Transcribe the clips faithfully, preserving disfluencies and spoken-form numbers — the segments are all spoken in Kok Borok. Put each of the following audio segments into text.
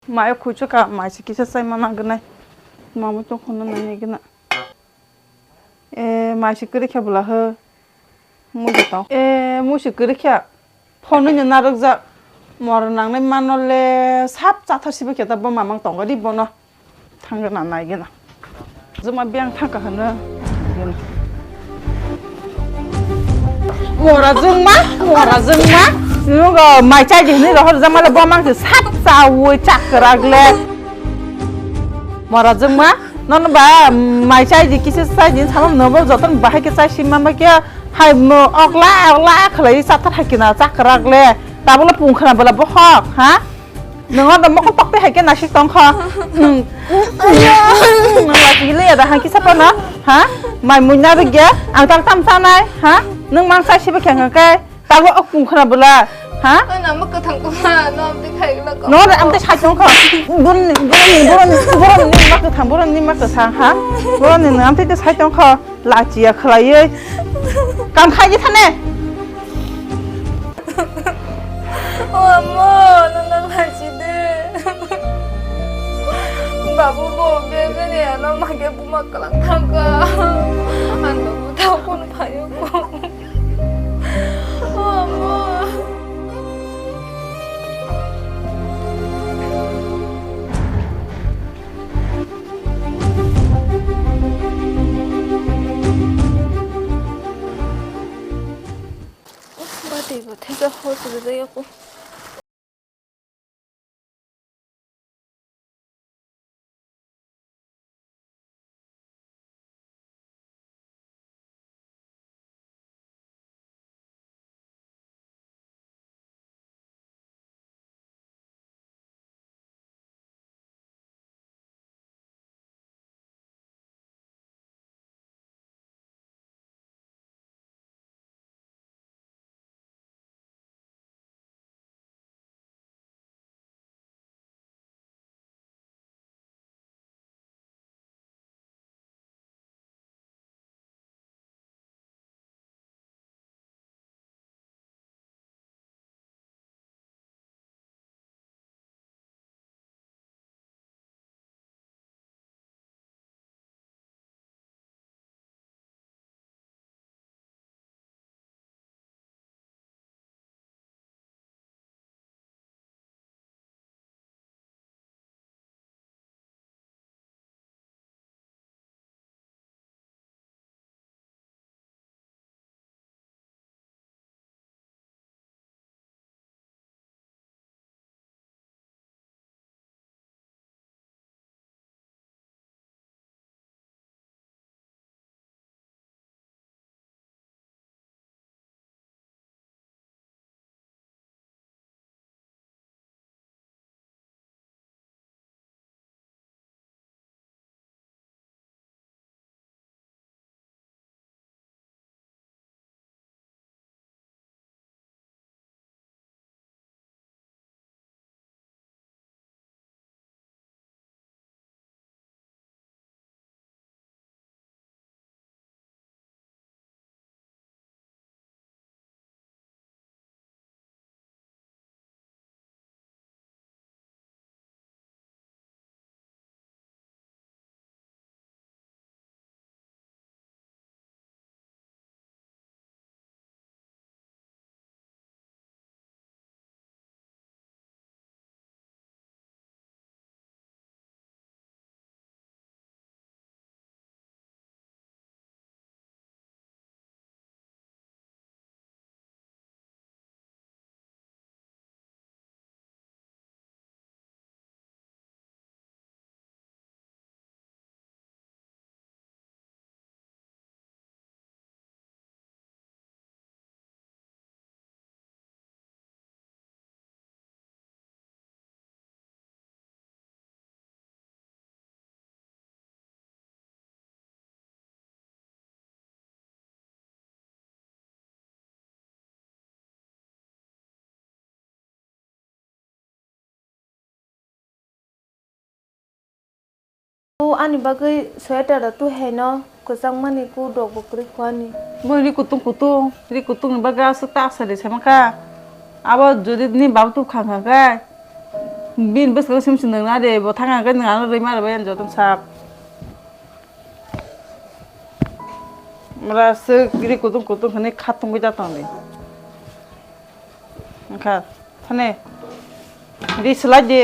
Mayo khuicho ka, mai se kisa chai ma nang gnai. Mamo tong khono nai nai gna. E, mai se kwrwi khe bwla ho. Muisu tong. E, muisu kwrwi khe. Phone no narwk jak. Mor nangnai mano le sap chathar sibo khe ta bo mamang tongo di bono. Thang gna nai gna. Juma biyang thang ka hano. Mora jwngma, mora jwngma. Nungo mai chai di hwnwi rohor jama le bo mang se sat chawi chakrak le. Mora jwngma, nono ba mai chai di kisa chai di sama nobo joton bahai khe chai simma ma khe hai mo okla okla khlai satar hai khe na chakrak le. Tabolo pung khna bwla bohok, ha? Nung o mokol tokte hai khe nasik tong kho. Nung lachigwi le da hangki sapa no? Ha? Mai muina rwgya, ang tal tam sanai, ha? Nung mang sai sibe khe hangka kai. Tabo ok pung khna bwla, ha? Ana mo kwthang kuma no amte khai gla ko. No, amte sai tong kho. Bun, bun, bun, bun ni ma kwthang, bun ni ma kwthang, ha? Bun ni amte te sai tong kho. Lachiya khlaiwi. Kam khai di thane. O amo, nono lachi de. Babu bo bebeni ano mage buma kalang thangka. Ano bo thang kun phayo ko. O amo. Bati bo thaicha hor sujak ya ko. O ani bagwi sweater rok twi hai no kwchangmani kudrok bo kwrwi kho ani. Bo ri kutung kutung, ri kutung ni bagwi aswk ta aswk ri sama kha. Abo jodi ni babu tubkha kha khe. Bini bwskango sim sim nang na de, bo thang ang khe nang ano rwi ma rwi ang joto sak. Mura se giri kutung kutung khani khatung gwi jatang de. Angkha thane ri swlai de.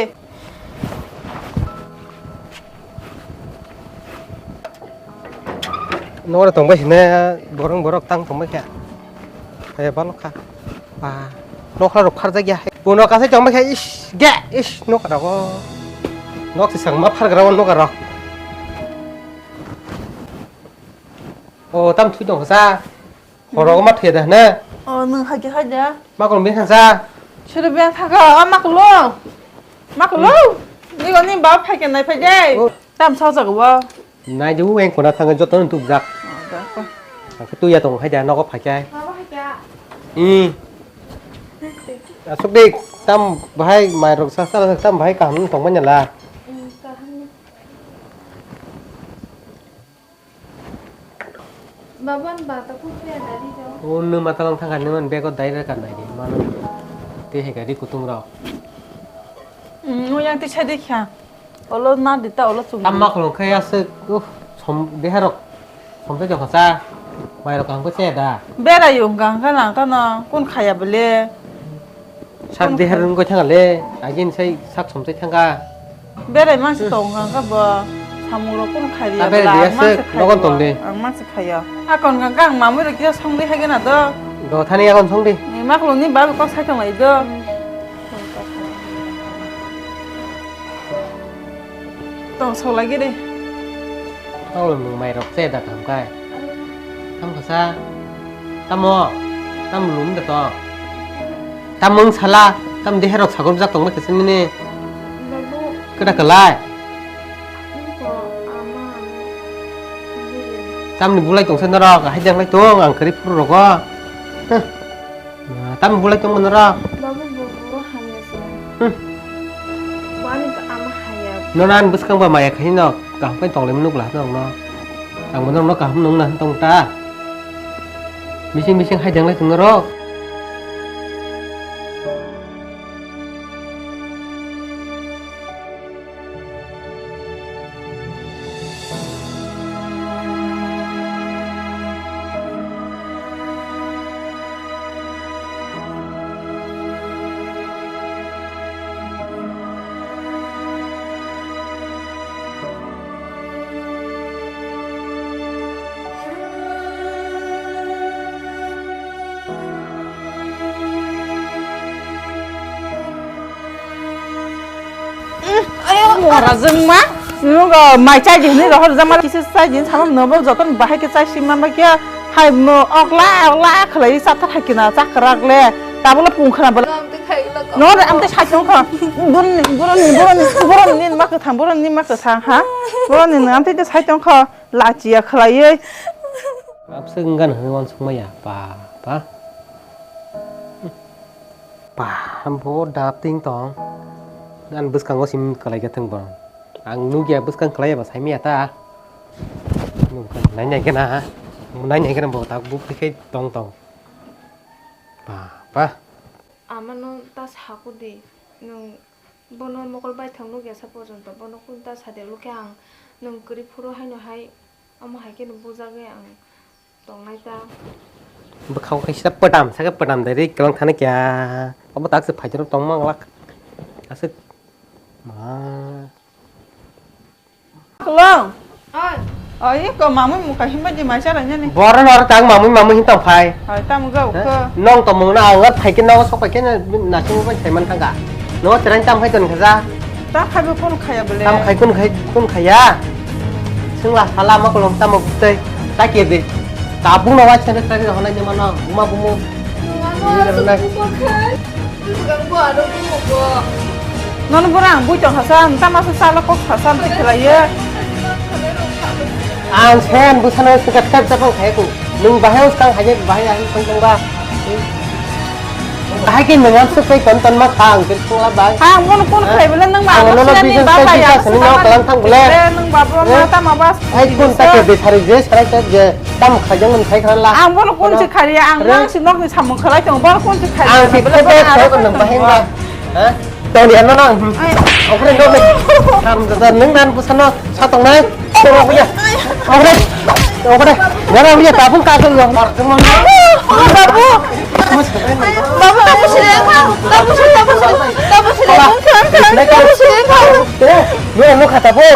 Nora tongbai sine borok borok tang tongbai kha. Hai balok kha. Ba nokha rok kharjak ya. Bono kasai tongbai kha is ge is nokha rogo. Nok si sang ma phargra o nokha rok. O tam thui tong sa. Horo ma thwi da na. O nung hai hai da. Ma kon bin sa. Suru bin thaka o maklo. Maklo. Ni goni ba phai ke nai phai dai. O. Tam sa sa go. Nai de weng kona thang joto nung tuk jak. O da ko. Aku tu ya tong hai da nogo phai kai. Baba hai ka. Hmm. Asuk dik tam bahai mai rok sa sa tam bahai kaham tong manya la. Hmm, kaham. Baban ba ta kung khe dari do. O nung ma talang thang kan nung bego dai ra kan dai di mano. Te he gari kutung rok. Hmm, o yang ti sa di kha. Olo na di ta olo chung. Tam mak long khe asuk. Uh, som deha rok. Som te jokha sa. Mai rok ang ko che da. Bera yung gang ka lang ka no. Kun khaya bele. Sak deher wngwi thangale, agin sai sak somsai thangkha. Berai mansi tong kha bo, samung rok kun khaiya. Ta berai bwla, diya ang se, mansi khaiya nogon bo, tong di. Ang mansi khaiya. Akon kha ang mamui rok kisa songwi hai gana do. Do thani akon song di. Ni maklung ni babu kok sai tong lai do. Tong sok lagi de. Tamo nwng mai rok che da kam kai. Tam kasa. Tamo. Tam lum da to. Tam mung sala. Tam dehe rok sagor jak tong ma kisa mini. Babu. Keda kalai. Niko ama. Tam ni bulai tong se norok. Hai jang lai tong ang kari phuru rogo. Huh. Tam bulai tong mano ra. Babu bo boro hamya se. Hmm. Bo ani ka ama haya. Nono ani bwskang ba maya khaino kaham khe tonglaimani nukla norokno. Ang bo norokno kaham nung na tong ta. Bising bising hai janglai tong norok. Mora jwngma, nwgo mai chai di hinwi rohor jama kisa chai di hinwi sama nobo jotono bahai khe chai sima ma khe hai mo okla okla khlai sa ta thai kina chakrak le tabolo pung khna bolo. Nor am te sai tong kho. Boroni boroni boroni boroni ma kwthang boroni ma kwthang ha. Boroni am te sai tong kho. Lachiya khlaiwi. Abswk wngkha hwnwi uansukmaya, ba, ba. Ba, bo dap ting tong. Ani bwskango sim kwlai khe thwng bo. Ang nukya bwskang kwlaiya ba saimaya ta. Nai nai khe na, nai nai khe na bo tak buk khe tong tong. Ba, ba. Amano ta sakudi, nwng bono mokol baithang nukya sa porjonto, bono kunu ta sadi, ulo khe ang nwng kwrwi phuru haino hai. Omo hai kheno bujagwi ang tongnai ta. Bwkhao kaisa pwtam, sakhe pwtam de ri kwlang thani kya. Obo tak se phaijak rok tong mang lak. Aswk ma. Kwlang. Oi. Oi, ko mamui muka himba di mai chara nyani. Boro nor tang mamui mamui hin tong phai. Oi, tamo ga ukho. Nong tongmung na ang phai khe nogo sok phai khe na sing bai sai man thang ga. No terang tam khai ton khaja. Ta khai bo kon khaya bole. Tam khai kun khai kun khaya. Singla sala ma kolom tamo tei ta ke de. Tabung na wa chene ta ke honai ne mano buma bumu. Nungano aswk bumor khai. Bwswk ang bo aro bumukgo. Nono bora ang bui tong hasa, ang tama sa salo kok hasa ang khelaiye. Ang sen bwsano swkat kat japang khai ku. Nung bahai uskang hai bahai ang tong tong ba. Bahai ke nung ang swk kai ton ton ma kha ang ke sungla bai. Ha, ang bono kun khai bole nung ba. Ang nono business kai ba. Nung ba bo ma tama ba. Hai kun ta ke bisari je sarai ta je. Tam khaijang nung khai khala. Ang bono kun se khariya, ang nang si nok ni samung khalai tong, bono kun se khariya. Ang si khede thok nang bahai ba. Ha? Tong di ano nang. Okre no me. Karam da nang nan busa no sa tong nai. Okre. Okre. Okre. Gara uya tabung ka tong yo. Babu. Babu, tabu sire ka. Tabu sire, tabu sire. Tabu sire. Tabu sire ka. Te, no no khata bo.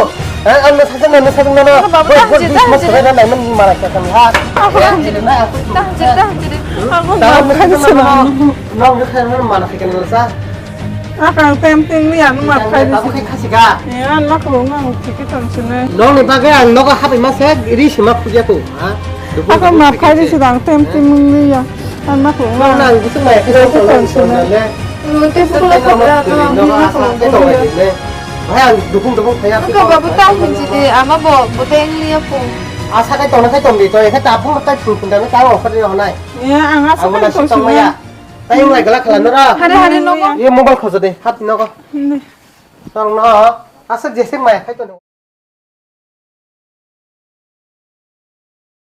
Ha, ano sa tong no sa tong no. Babu, tahan jir, tahan jir. Mas kaya na man mara ka kan ha. Tahan jir, tahan jir. Aku tahan jir. Aku tahan jir. Nong kaya mana kaya na sa. Akang tem ting liya, nung map khai. Tabuk khe khasi ga. Ya, nok lo ngang tiki tong sini. Nong ni bagwi ang nogo habai ma se ri sima khujia ko, ha? Ako map khai ri sidang tem ting mung liya. An nok lo ngang. Nang bising mai khe tong sini. Nung te pukul ko bra no. Nong asa ke tong sini. Bhai ang dukung dukung khaya. Ka babu ta hin ji de, ama bo bo teng liya ko. Asa kai tong na kai tong di to, khe ta pung kai pung pung da kai offer ri honai. Ya, ang asa kai tong sini. Tai wng lai gala khala nora. Hari hari nogo. Ye mobile khojo de, hat nogo. Hindi. Tong no, aswk jesek maya khai tono.